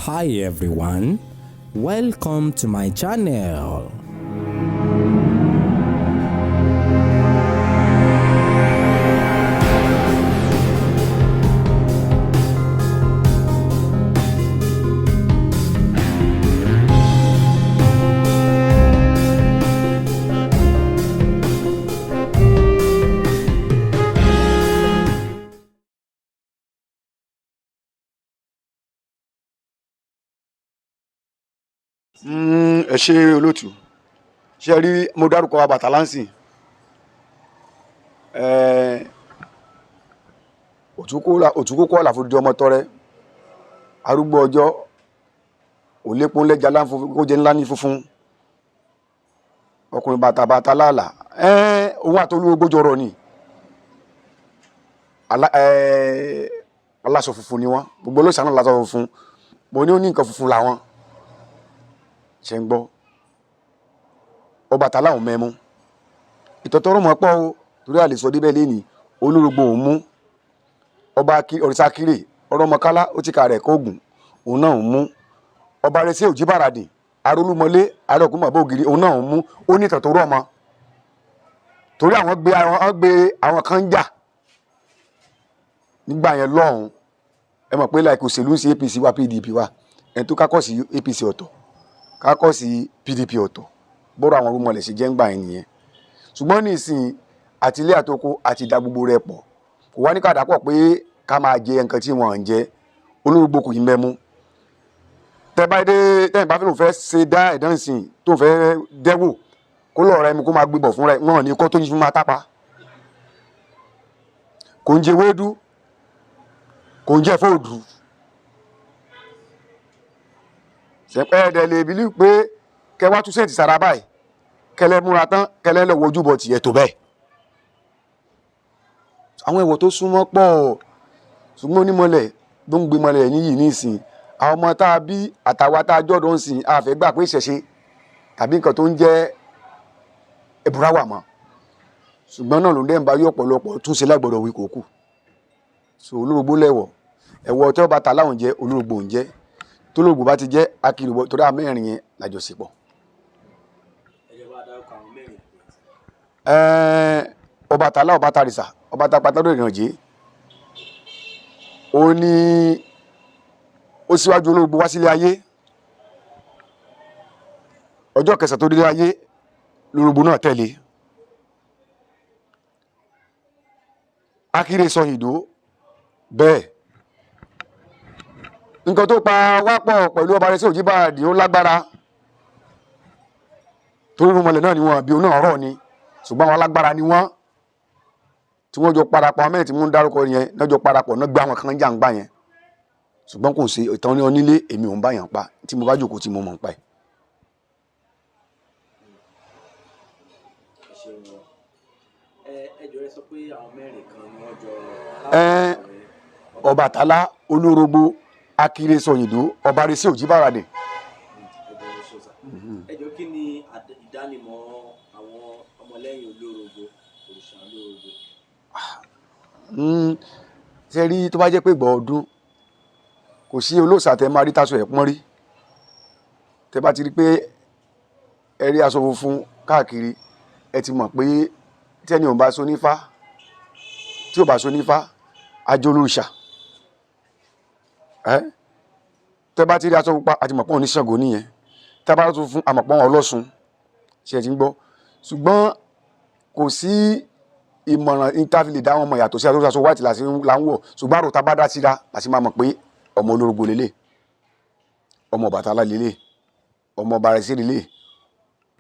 Hi everyone, welcome to my channel. Ẹ ṣe olóòtú. Ṣe rí, mo dárúkọ Ọbàtálá ń sìn, òtúkókó àlàfo di ọmọ tọrẹ arúgbó ọjọ́ òlépo ńlẹ́jà kó jẹ ńlá ní funfun ọkùnrin bàtà bàtà láàlà. Òun àti olúwo gbójọrọ ni aláṣọ funfun ni wọ́n. Gbogbo olóòṣà náà láṣọ funfun. Mo ní ó ní nǹkan funfun làwọn ṣe ń gbọ́. Ọbàtálá òun mẹ́mú ìtọ́tọ́rọ́ mọ́ pọ́ o, torí àlè sọ débẹ̀ lẹ́ni olórogbo òun mú ọba òrìṣà kírè ọ̀rọ̀mọkálá ó ti kà rẹ̀ kóògùn òun náà òun mú ọba rẹ̀ sí òjìbàràdì arólúmọlé arọkùn bàbá ògiri òun náà òun mú. Ó ní ìtọ̀tọ̀rọ̀ ọmọ torí àwọn gbé àwọn kan ń jà nígbà yẹn lọ́hùn. Ẹ mọ̀ pé láìkò òṣèlú ń ṣe APC wa, PDP wa, ẹni tó kákọ́ sí APC ọ̀tọ̀, kákọ́ sí PDP ọ̀tọ̀, bọ́rọ̀ àwọn orúmọlẹ̀ ṣe jẹ́ ń gbà yẹn nìyẹn. Ṣùgbọ́n ní ìsìn àti ilé àtoko àti ìdá gbogbo rẹ̀ pọ̀, kò wá ní kàdá pọ̀ pé ká máa jẹ nǹkan tí wọ́n ń jẹ. Olórogbo kò yí mẹ́mú. Tẹ́ bá dé, tẹ́yìn bá fẹ́ lòun fẹ́ ṣe dá ẹ̀dán ìsìn tó fẹ́ dẹ́wò kó lọ́ọ̀ rẹ mu, kó máa gbé bọ̀ fún rẹ, wọn ò ní kọ́ tó yí fún máa tápa. Kò ń jẹ wédú, kò ń jẹ fóòdù sẹpẹ́. Ẹ̀dẹ̀ lè bílí pé kẹwàá tún sẹ́ǹtì sára báyìí, kẹlẹ́ múra tán, kẹlẹ́ lọ wojú bọ̀ tiẹ̀ tó bẹ́ẹ̀. Àwọn ẹ̀wọ̀ tó súnmọ́ pọ̀, ṣùgbọ́n onímọ̀lẹ̀ ló ń gbé mọ̀lẹ̀ yìí nísìn. Àwọn ọmọ tá a bí àtàwa tá a jọ̀dọ̀ ń sìn, a fẹ́ gbà pé ìṣẹ̀ṣe tàbí nǹkan tó ń jẹ́ ẹ̀bùrà wà mọ́. Ṣùgbọ́n náà ló ń dẹ́ ń bá yí ọ̀pọ̀lọpọ̀ tún ṣe lágbọ̀dọ̀ wí kò kù. So olórogbo lẹ̀wọ̀ ẹ̀wọ̀ tí ọba ta láwọn jẹ́ olórogbo ń jẹ́ tólógbò bá ti jẹ́ akérèbọ, torí àwọn mẹ́rin yẹn lájọṣepọ̀. Ọbàtálá, Ọbàtàrìsà, Ọbàtàpátá lórí ìrìnàjò, ó ní ó síwájú olórogbo wá sílé ayé. Ọjọ́ kẹsàn-án tó délé ayé lórogbo náà tẹ̀lé. Akéré sọ ìdó bẹ́ẹ̀. Nǹkan tó pa wá pọ̀ pẹ̀lú ọba rẹ̀ sí Òjìbàdì ó lágbára, torí irúnmọlẹ̀ náà ni wọ́n àbí òun náà rọ̀ ni. Ṣùgbọ́n àwọn alágbára ni wọ́n tí wọ́n jọ parapọ̀. Àwọn mẹ́rin tí wọ́n ń dárúkọ yẹn náà jọ parapọ̀ náà gbé àwọn kan jà ń gbà yẹn. Ṣùgbọ́n kò ṣe ìtàn ní onílé, èmi ò ń bá yàn pa tí mo bá jòkó tí mo mọ̀ ń pa ẹ̀. Ẹ ṣeun wọn. Ẹ jọ̀ọ́, ẹ sọ pé àwọn mẹ́rin kan ni wọ́n jọ. Ọbàtálá, olórogbo, akire sọyìndó, ọba rẹ̀ sí Òjìbàràdì. Ẹ jọ̀ọ́, ẹ ṣeun sà. Ẹ jọ̀ọ́, kí ni ìdánimọ̀ àwọn ọmọlẹ́yìn olórogbo, òrìṣà olórogbo? Ṣe rí, tó bá jẹ́ pé ìgbà ọdún, kò sí olóòṣà tẹ máa rí táṣọ ẹ̀ pọ́n rí. Tẹ bá ti rí pé ẹ rí aṣọ funfun káàkiri, ẹ ti mọ̀ pé tí ẹni ò bá so nífá, tí ò bá so nífá, ajó olóòṣà ẹ. Tẹ bá ti rí aṣọ pupa, àti mọ̀ pọ́n oníṣàngó nìyẹn. Tẹ bá rí aṣọ funfun, àmọ̀ pọ́n ọlọ́ṣun. Ṣe ti ń gbọ́? Ṣùgbọ́n kò sí ìmọ̀ràn ìtàfi lè dá wọn mọ̀ yàtọ̀ sí aṣọ white là ń wọ̀. Ṣùgbọ́n àrò tá a bá dá síra láti máa mọ̀ pé ọmọ olórogbo lélẹ̀, ọmọ Ọbàtálá lélẹ̀, ọmọ Bàrẹsí lélẹ̀,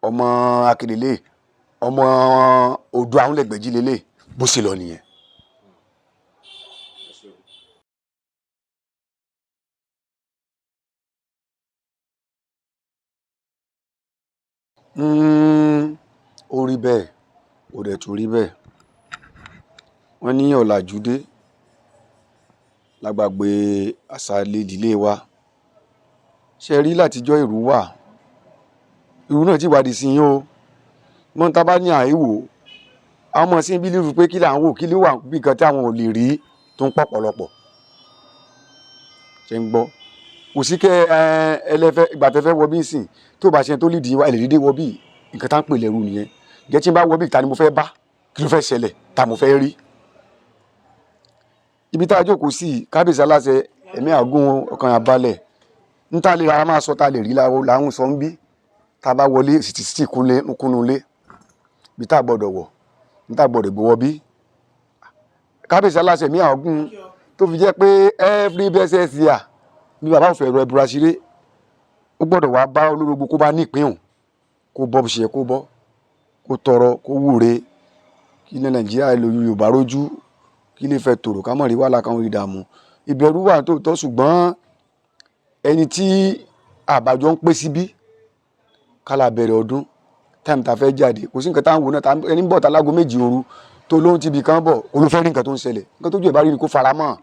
ọmọ Akèrè lélẹ̀, ọmọ Oòduà Àúnlẹ̀gbẹ̀jì lélẹ̀. Bó ṣe lọ nìyẹn. Ẹ ṣeun. Ó rí bẹ́ẹ̀, ó dẹ̀ tún rí bẹ́ẹ̀. Wọ́n ní ọ̀làjú dé lágbàgbé àṣà ìdílé wa. Ṣe rí, látijọ́ ìrú wà, ìrú náà ti wádìí sí yín o. Mọ́ tá bá ní àìwò, àwọn ọmọ sí bílíìfù pé kí là ń wò, kí ló wà bí nǹkan tí àwọn ò lè rí tó ń pọ̀ pọ̀lọpọ̀. Ṣe ń gbọ́? Kò sí kẹ́ ẹ ẹlẹ́fẹ́ ìgbà tẹ́fẹ́ wọ bí sìn tó bá ṣe tó lídìí wa ẹ lè dédé wọ bí. Nǹkan tá ń pè lẹ́rù nìyẹn. Jẹ́ tí n bá wọ bí, ta ni mo fẹ́ bá, kí ló fẹ́ ṣẹlẹ̀, ta mo fẹ́ rí. Ibi tá a jókòó sí, kábíyèsí aláṣẹ, ẹ̀mí àgún ọkàn àbalẹ̀ ń tá lè ra máa sọ, tá lè rí làwọn sọ ń bí. Tá a bá wọlé sì kúnú lé ibi tá a gbọ́dọ̀ wọ̀, ní tá a gbọ́dọ̀ gbé wọ bí. Kábíyèsí aláṣẹ, ẹ̀mí àgún, tó fi jẹ́ pé every blessed year bí bàbá òfin ẹ̀rọ ẹ̀bùrà ṣeré, ó gbọ́dọ̀ wá bá olórogbo kó bá nípìn òun, kó bọ́ bó ṣe yẹ kó bọ́, kó tọrọ, kó wúre kí ilẹ̀ Nàìjíríà lè Yorùbá rójú, kí ilé fẹ́ tòrò, ká mọ̀ rí wàhálà kan, rí ìdààmú. Ìbẹ̀rù wà tó tọ́, ṣùgbọ́n ẹni tí àbájọ ń pé síbí kálá bẹ̀rẹ̀ ọdún táìmù tá a fẹ́ jáde, kò sí nǹkan tá à ń wò náà. Ẹni ń bọ̀ tá láago 2 òru tó lóhun ti ibì kan bọ̀, olùfẹ́ rí nǹkan tó ń ṣẹlẹ̀, nǹkan tó jù ẹ̀ bá rí ni kó fara mọ́.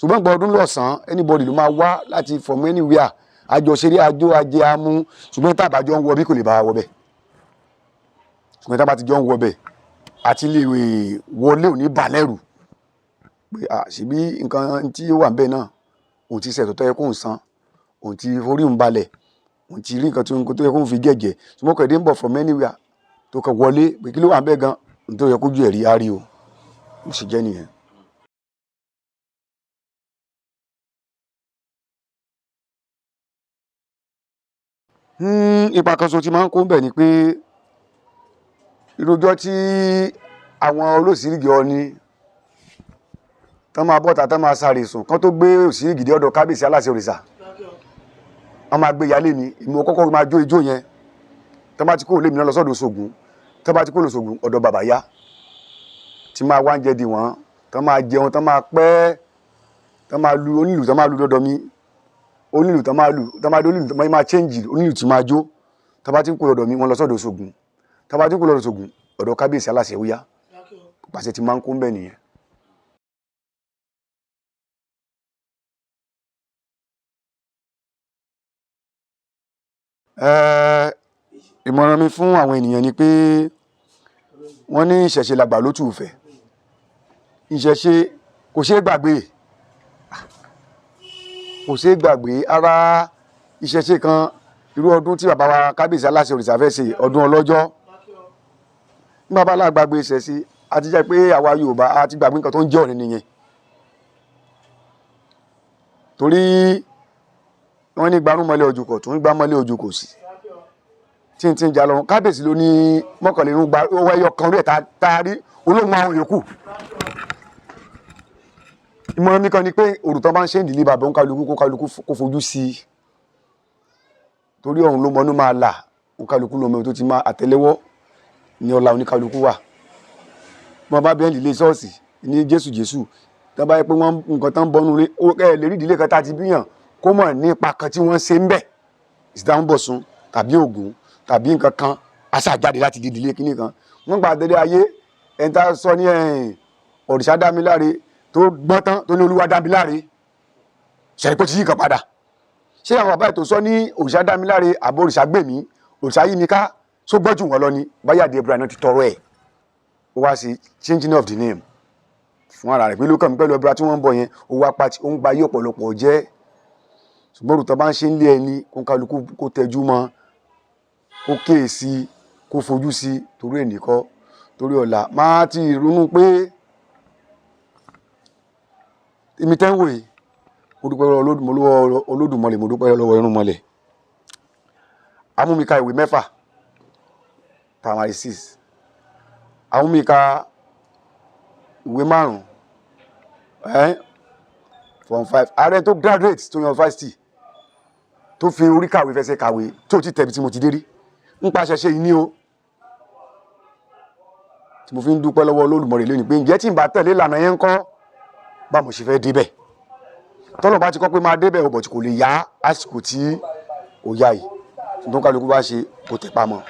Ṣùgbọ́n gba ọdún lọ́sàn-án, anybody ló máa wá láti from anywhere, àjọṣeré, àjọ ajé amú. Ṣùgbọ́n tá àbájọ ń wọ bí kò lè bá wa wọ bẹ̀, ṣùgbọ́n tá a bá ti jọ ń wọ bẹ̀ àti lè wọlé, ò ní bà lẹ́rù pé à ṣebí nǹkan tí ó wà ń bẹ̀ náà, òun ti ṣètò tó yẹ kóun san, òun ti forí òun balẹ̀, òun ti rí nǹkan tó yẹ kóun fi gẹ̀gẹ̀. Ṣùgbọ́n kẹ̀dé ń bọ̀ from anywhere tó kàn wọlé pé kí ló wà ń bẹ̀ gan, ohun tó yẹ kójú ẹ̀ rí á rí o. Bó ṣe jẹ́ nìyẹn. Ipa kan ṣoṣo tí máa ń kó ń bẹ̀ ni pé irújọ́ tí àwọn olóṣìírígì ọni tán máa bọ́ta, tán máa sáré sùn kán tó gbé òṣìírígì dé ọ̀dọ̀ kábíyèsí aláṣẹ òrìṣà, wọ́n máa gbé yálé mi, èmi ò kọ́kọ́ máa jó ijó yẹn. Tán bá ti kúrò lémi náà lọ sọ́dọ̀ Òṣogùn, tán bá ti kúrò lọ́sọ̀gùn ọ̀dọ̀ bàbá yá tí máa wá ń jẹ dì wọ́n, tán máa jẹun, tán máa pẹ́, tán máa lu onílù, tán máa lu dọ́dọ̀ mi onílù, tán máa lù, tán máa dé onílù, tán máa change onílù tí máa jó. Tán bá ti ń kúrò lọ́dọ̀ mi, wọ́n lọ sọ́dọ̀ Òṣogùn. Tán bá ti ń kúrò lọ́dọ̀ Òṣogùn, ọ̀dọ̀ kábíyèsí aláṣẹ ó yá. Pàṣẹ tí máa ń kó ń bẹ̀ nìyẹn. Ìmọ̀ràn mi fún àwọn ènìyàn ni pé wọ́n ní ìṣẹ̀ṣe làgbà ló tù fẹ́. Ìṣẹ̀ṣe kò ṣeé gbàgbé, kò ṣeé gbàgbé. Ara ìṣẹ̀ṣe kan, irú ọdún tí bàbá wa kábíyèsí aláṣẹ òrìṣà fẹ́ ṣe, ọdún ọlọ́jọ́, ní bàbá alágbàgbé ìṣẹ̀ṣe, a ti jẹ́ pé àwa Yorùbá a ti gbàgbé nǹkan tó ń jẹ́ ọ̀rìn nìyẹn. Torí wọ́n ní gbarúmọlẹ̀ ojú kò tún gbámọ́lẹ̀ ojú kò sí tí n ti ń jà lọ́rùn. Kábíyèsí ló ní mọ́kànlélógún gba owó ẹyọ kan rẹ̀ tá a rí olóhùn àwọn yòókù. Ìmọ̀ràn mi kan ni pé òrùtàn bá ń ṣe ìdílé bàbá òun, kálukú kó kálukú kó fojú sí i, torí ọ̀hún ló mọnú máa là, òun kálukú ló mọ tó ti máa àtẹ́lẹwọ́ ní ọlá oníkálukú wà. Wọn bá bẹ́ẹ̀ nílé ṣọ́ọ̀ṣì ní Jésù Jésù, tó bá yẹ pé wọ́n nǹkan tán bọ́nú lé, ẹ lè rí ìdílé kan tá a ti bíyàn kó mọ̀ nípa kan tí wọ́n ṣe ń bẹ̀, ìsìdáhùnbọ̀sùn tàbí Ògún tàbí nǹkan kan aṣáájáde láti di ìdílé kínní kan. Wọ́n gba àtẹ̀lé ayé ẹni tá a sọ ní ẹ̀yìn òrìṣà dámiláre tó gbọ́n tán tó ní Olúwa dámiláre, ṣẹ̀rí pé ó ti yí nǹkan padà. Ṣé àwọn bàbá ètò sọ ní òrìṣà dámiláre àbọ̀ òrìṣà gbèmí òrìṣà yí mi ká só gbọ́ jù wọ́n lọ ni? Báyàdé Ibrahim náà ti tọrọ ẹ̀, ó wá sí changing of the name fún ara rẹ̀ pẹ̀lú kàmí pẹ̀lú ẹbúra tí wọ́n ń bọ̀ yẹn, ó wá pati ó ń gba ayé ọ̀pọ̀lọpọ̀ jẹ́. Ṣùgbọ́n òrùtọ́ bá ń ṣe ń lé ẹni kó kálukú kó tẹjú mọ́, kó kíyèsí, kó fojú sí, torí ẹnì kọ́, torí ọ̀la máa ti ronú pé èmi tẹ́ ń wò yìí. Mo dúpẹ́ lọ́wọ́ Olódùmarè, mo dúpẹ́ lọ́wọ́ irúnmọlẹ̀. Amúmika ìwé 6, primary 6, amúmika ìwé 5, form 5, ààrẹ tó graduate tó yunifásitì tó fi orí kàwé fẹsẹ̀ kàwé tó ti tẹ̀bi tí mo ti dé rí ń pa ṣẹṣẹ yìí ní o, tí mo fi ń dúpẹ́ lọ́wọ́ Olódùmarè lónìí pé ǹjẹ́ tí n bá tẹ̀lé ìlànà yẹn ń kọ́ bá mo ṣe fẹ́ débẹ̀. Tọ́lọ̀ bá ti kọ́ pé máa débẹ̀ ọ̀bọ̀ tí kò lè yá àsìkò tí ò yá yìí, tó kálukú bá ṣe kò tẹ̀ pamọ́.